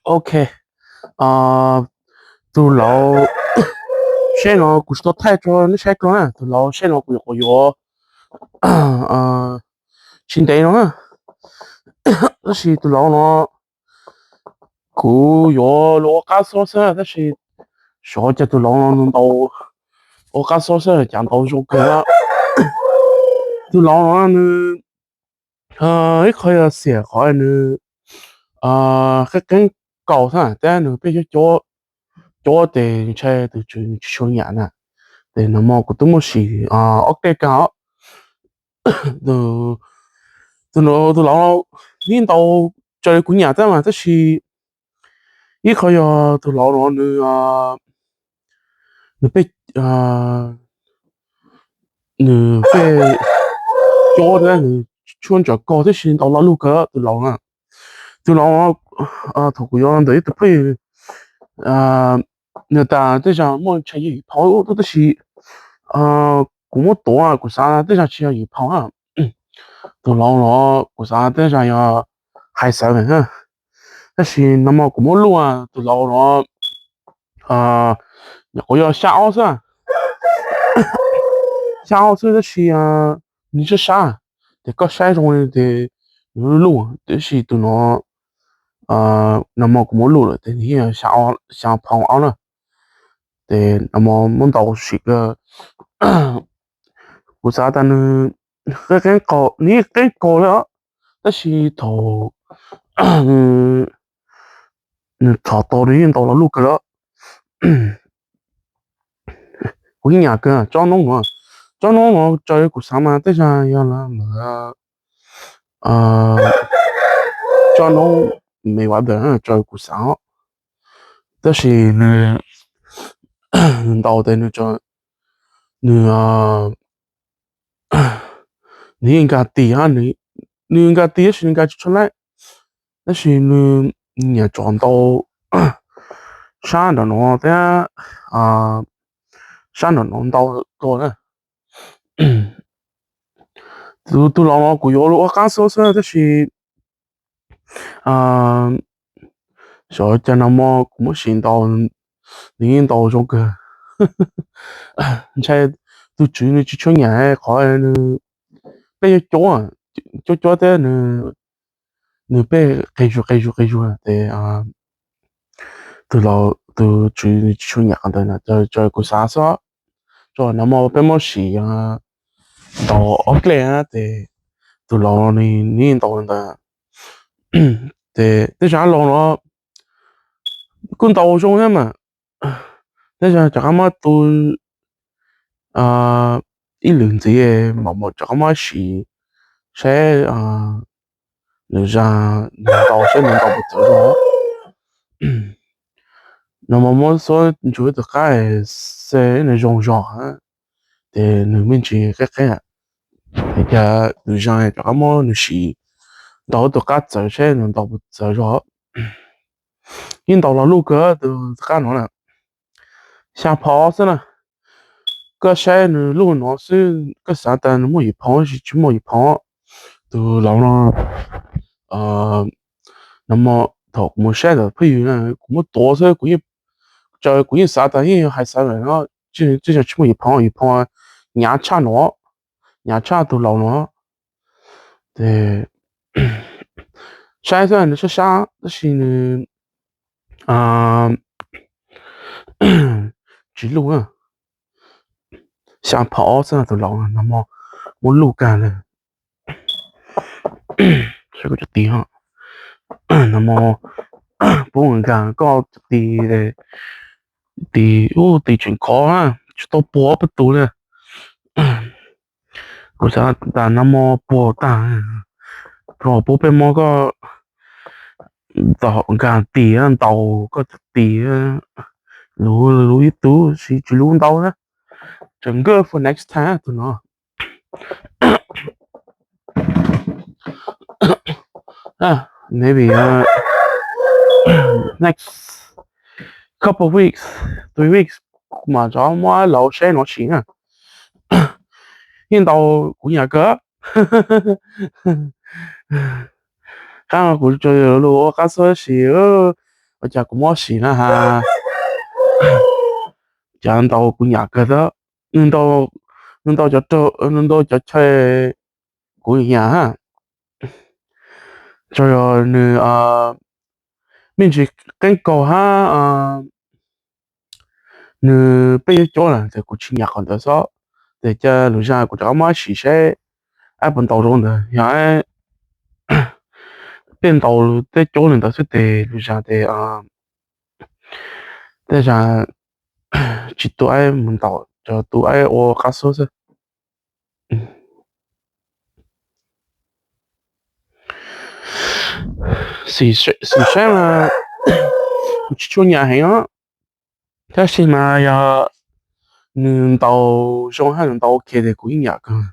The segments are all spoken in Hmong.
Ok, tus laus seb no kuv tsis tau thaij rau nej saib dlua na, tus laus seb no kuv yuav, kuv yuav tsis ntev no na. Tab sis tus laus no kuv yuav los ua qab xwb xwb, tab sis xyov cas tus laus no nws ntaus ua qab xwb xwb cas ntaus zoo kawg. Tus laus no nws ib qho yog xiam qhov nws qeeb qeeb kaus xwb, tab nws pheej cuab cuab ces ntshai tus tswv nws tsis tshua nyiam na. Ces nag hmo kuv twb muab sim ob tej kag os. Tus, tus laus no nws ntaus raws li kuv nyiam thiab mas, tab sis ib qho yog tus laus no nws, nws pheej, nws pheej cuab thiab nws tshuab ntsaws kaug tib si, ntaus lo lug kawg tus laus na. Tus laus no thaum kuv yuav ntawm ib tug phooj ywg, nws tas tej zaum muaj ntshai yog yim phau ub tab sis kuv muab tuav kuv xav tej zaum tsis yog yim phau na. Tus laus no kuv xav tej zaum yog hais xav na, tab sis nag hmo kuv muab luj tus laus no nyuam qhuav yog xya ob xwb, xya ob xwb tab sis nws sab sab, ces koj saib zoo li ces nws luj luj, tab sis tus no nag hmo kuv muab luj lawm ces nws yeej xya phau ob na. Ces nag hmo muab ntaus sim kawg, kuv xav tas nws qeeb qeeb kaus, nws yeej qeeb kaus li os, tab sis thaum nws thov tau nws yeej ntaus lo lug kawg li. Kuv yeej nyiam kawg tsob noob no, tsob noob no raws li kuv xav mas tej zaum yog lawv tsob noob me vav daws raws li kuv xav, tab sis nws ntaus tes nws, nws yeej nkag tis, nws nkag tis tab sis nws nkag tsis tshua laib, tab sis nws nyiam tsom ntau sab nram no thiab sab nram no ntau dua na. Tus laus no kuv yuav ua qab xwb xwb tab sis xyov cas nag hmo kuv muab sim ntaus, nws yeej ntaus zoo kawg. Ntshai tus tswv nws tsis tshua nyiam qhov nws pheej cuab, cuab cuab thiab nws pheej qis zus qis zus qis zus ces tus, tus tswv nws tsis tshua nyiam qhov ntawd na. Raws kuv xav xwb, nag hmo peb muab sim ntaus ob dlej ces tus laus no nws yeej ntaus ntawd. Ces tej zag laus no kuj ntaus zoo thiab mas, tej zag rov qab muab tu ib lwm ntxiv mam mam rov qab muab sim saib nws zag nws ntaus saib nws ntaus puas txawv zog. Nag hmo muab xuab ntsuv ib tus qab, xav nws zoo zog ces nws me ntsis qeeb qeeb, es cas nws zag rov qab muab nws sim ntaus ib tus qab txawv saib nws ntaus puas txawv zog. Yeej ntaus lo lug kawg tus qab no na, xya phau xwb na. Koj saib nws lub no xwb koj xav tas nws muaj yim phau tab sis tsis muaj yim phau. Tus laus no, nag hmo thaum kuv mus saib ntawm phooj ywg na kuv muab tuav xwb, kuv yeej xav tas yeej yog hais xav lawm no, tsis yog tsis muaj yim phau, yim phau hnyav tshaj no, hnyav tshaj tus laus no. Ces saib xwb nws sab sab tab sis nws tsis luj na. Xya phau ob xwb tus laus no, nag hmo muab luj kag li. Saib kuv cov tis, nag hmo pub nkag koj cov tis, tis ub tis tseem khov na, tsis tau puag ob peb tus li. Kuv xav tas nag hmo puag tag, rau pub peb mob koj nkag tis ntaus koj cov tis, luv luv ib tug sis tsis luv ntau na. Tseem good for next time tus no. Maybe next couple weeks, three weeks kuv mam rov muab laus saib no sim na. Yeej ntaus kuv nyam kawg. Qab no kuv tsuas yog lus ua qab xwb tab sis ua cas kuv mob sim na has. Cas ntaus kuv nyam kawg thiab. Nws ntaus, nws ntaus cov, nws ntaus cov chaw kuv nyam hab. Tsuas yog nws me ntsis qeeb kaug hab, nws peb yuav cob lawm tes kuv tsis nyam qhov ntawd xwb. Tes cas lwm zag kuv rov qab muab sim saib ab puas ntaus zoo ntawd, yog peb ntaus tej cob li ntawd xwb tes lwm zag tes tej zag tsis tu ab mus ntaus, tsuas tu ab ua qab xub xwb. Xim saib mas kuv tsis tshua nyam heev os, tab sis mas yog nws ntaus zoo hab nws ntaus ok tes kuv yeej nyam kawg.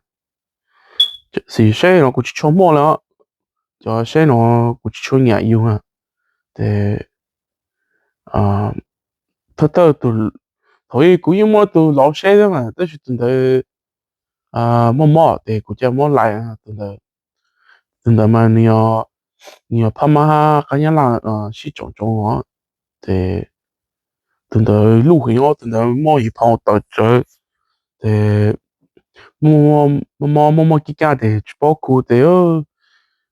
Xim saib no kuv tsis tshua muaj li os, cov saib no kuv tsis tshua nyam yus. Tes thawj thawj, thaum ub kuv yeej muab tus laus saib thiab mas tab sis tus ntawd mob mob tes kuv cia muab laim. Tus ntawd mas nws yog phab mab hab qab nyab laj sib tsoom tsoom os. Ces tus ntawd luj heev os, tus ntawd muaj yim phau tawm tsawv. Ces mob mob mob mob kib kab tes tsis paub khu tes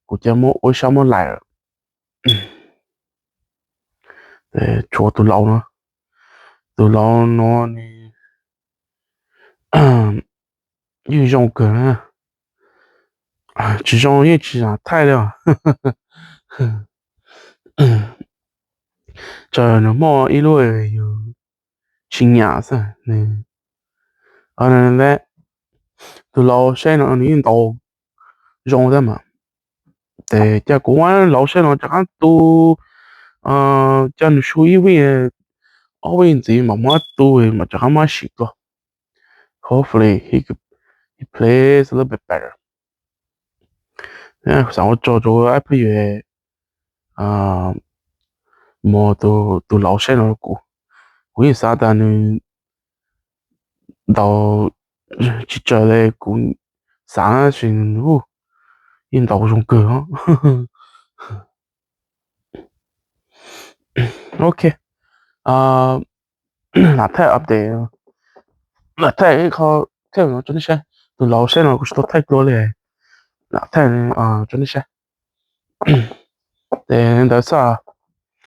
kuv cia muab ua sab muab laim. Tshuav tus laus no, tus laus no nws yeej zoo kawg na. Tsis zoo yeej tsis zam thaij li os. Tsuas nws muaj ib lub yus tsis nyam xwb. Tus laus saib no nws yeej ntaus zoo thiab mas. Ces cia kuv muab laus saib no rov qab tu, cia nws su ib vij, ob vij ntxiv mam muab tu mam rov qab muab sim dua. Hopefully he plays a little bit better. Xav ua tsaug rau ab phooj ywg, mus tus laus saib no kuv, kuv yeej xav tas nws ntaus tsis tsawg li kuv xav sis nws yeej ntaus zoo kawg. Ok, lam thaij update, lam thaij qhov thaij no rau nej saib. Tus laus saib no kuv tsis tau thaij dua li, lam thaij rau nej saib. Ces ntawd xwb.